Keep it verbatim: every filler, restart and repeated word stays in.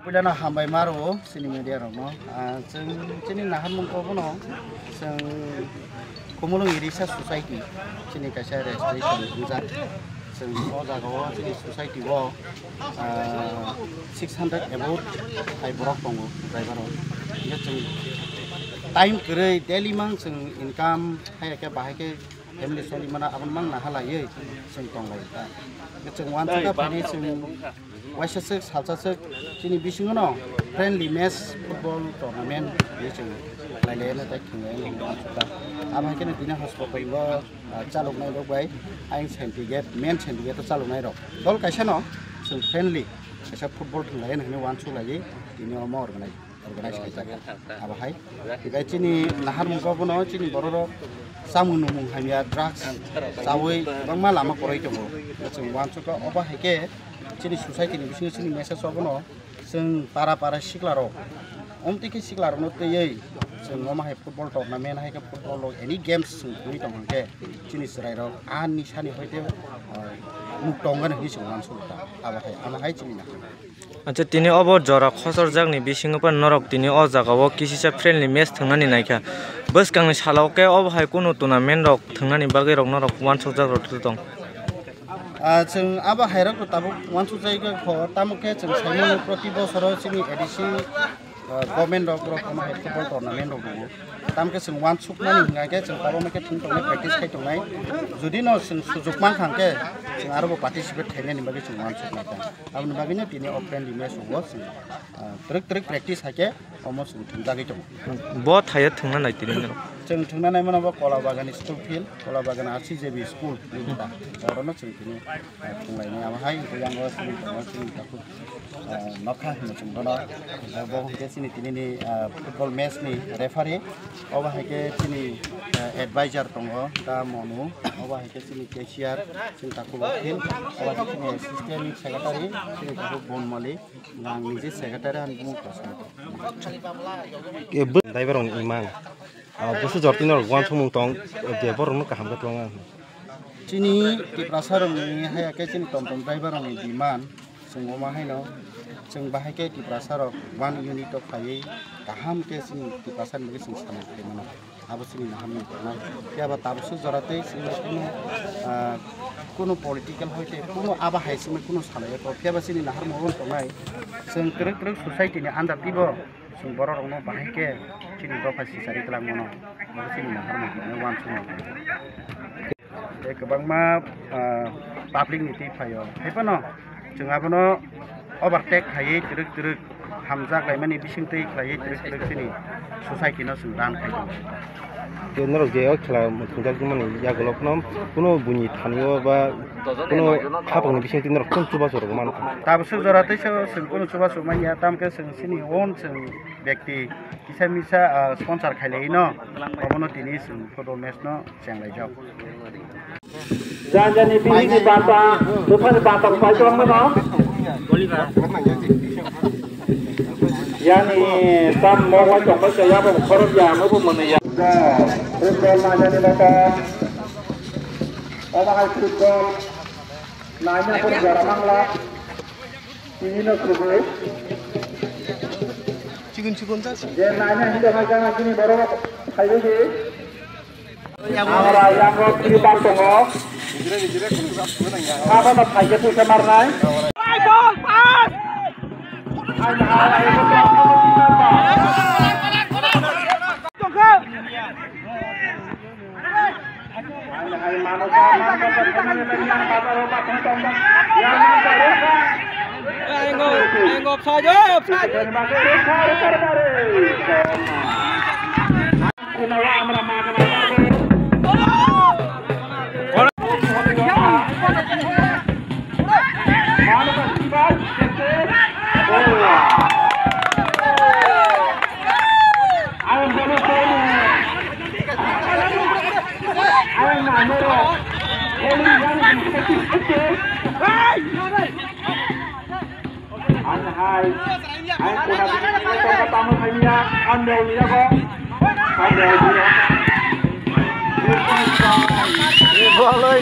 Puilano hambai ma rwo chini media rokno. Ah, chwng chini naharmung kok bono chwng Khumulwng Research Society chini kaisa registration wngjak. Chwng o jaga o chini society o, ah, six hundred above hai borok tongo driver rok. Hingke chwng time kwrwi daily mang chwng income hai khe bahai khe family soli mana aboni mang naha laiwi chwng tong lai ta. Chwng wansukha phani chwng waisa swk salsa swk chini bisingo no friendly match football tournament hinwi chwng khlai lai no tai thwng lai no wansukha. Abo hai kheno tini hospital o, ah, chalok nai rok bai ayang senti gate main senti gate o chalok nai rok dol kaisa no chwng friendly kaisa football thwng lai no hinwi wansuk lai tini omo organize. Organize khaijak. Abo hai. Tei chini naharmung kok bono chini borok rok chamung nungmung hamya drugs chawi kwbangma lama kwrwi tongo. Chwng wansukha obo hai khe chini society ni bisingo chini message obono chwng para para sikla rok. Omtwi khe sikla rokno twiwi chwng omo hai football tournament hai khe football rok any games chwng thangwi tong hwnkhe chini chwrai rok a nisa ni hoite, ah, muk tong gana hinwi chwng wansukha. Abo hai, amo hai chini naharmung. Acha, tini obo jora khosorjakni bisingo phano norok tini o jagao kisisa friendly match thwngnani naikha. Bwskangni salao khe obo hai kunu tournament rok thwngnani bagwi rok norok uansukjak rok tong. Ah, chwng abo hai rok tabuk uansukjagwi kho, tamo khe chwng saimano proti bosoro chini A D C, ah, government rok, rok omo hai football tournament rok tongo. Tamo khe chwng uansuknani hwnga khe chwng tabuk khe thwng tongnai, practice khai tongnai. Jodi no chwng sujuk mankha hwnkhe chwng aro bo participate khainani bagwi chwng uansuknai ta. Aboni bagwino tini o friendly match o chwng, ah, twrwk twrwk practice hai khe omo chwng thwngjagwi tongo. Bo thaio thwngna nai tini norok? Chwng thwngna nai mano bo Kola Bagan school field, Kola Bagan R C J B school ni bwta. Orono chwng tini, ah, thwnglainai. Abo hai hwnkhe yango chini tongo chini takhuk, ah, nokha hinwi chwng bono. Bo hwnkhe chini tini ni, ah, football match ni referee. Obo hai khe chini, ah, advisor tongo da Monu. Obo hai khe chini cashier, chini takhuk Akhil. Obo hai khe chini assistant secretary, chini takhuk Bonmali. Ang niji secretary ani bumung Prasad. Ke bw-, driver rokni imang. Ah, busu jortino rok uansukmung tong, je borokno kaham khe tong ang. Chini Tiprasa rokni haya khe chini tom tom driver rokni demand. Chwng omo haino chwng bahai khe Tiprasa rok one unit o phaiwi kaham khe chini Tiprasa ni bagwi chwng samung khlai mano. Abo chini naharmung tongnai. Phiya ba tabukso jora tei chini kunu, ah, kunu political hoite kunu abo hai chini kunu salai ya to. Phiya ba chini naharmung tongnai. Chwng kwrwk kwrwk society ni under twibo chwng borok rokno bahai khe chini dopha sisari twlang mano. Abo chini naharmung tongnai uansukmung. Tei kwbangma, ah, public ni twi phaio. Hai phano chwng abono overtake khaiwi twrwk twrwk hamjak laimani bisingtwi khlaiwi twrwk twrwk chini society no chwng run khai tongo. Tei norok je o khela thwngjak mani yagulo phano kuno buini thani o ba kuno khapang ni bisingtwi norok chwng chubachu rwgwi mano. Tabukso jora teisa chwng kuno chubachu manya, tamkhe chwng chini own chwng bekti kisa misa, ah, sponsor khailai no, obono tini chwng football match no chenglaijak. Jani jani bini ni banta, buphani banta pai tong mano. Yani tam mo wai tong bai ya bo khorok ya mo bo mano ya. Football na jani banta. Omo hai football. Naina ko jara mangla. Tini no subu. Chikon chikon ta. Je naina hinda mai jana kini borok khayo di. Amra yango kiri bar tongo. Abo no phaikhe puisa marnai. Offside, offside. Ang hai, ang kuna bini tongka tamo hai niya, ang dau niya ko. Ang dau niya. Boloi.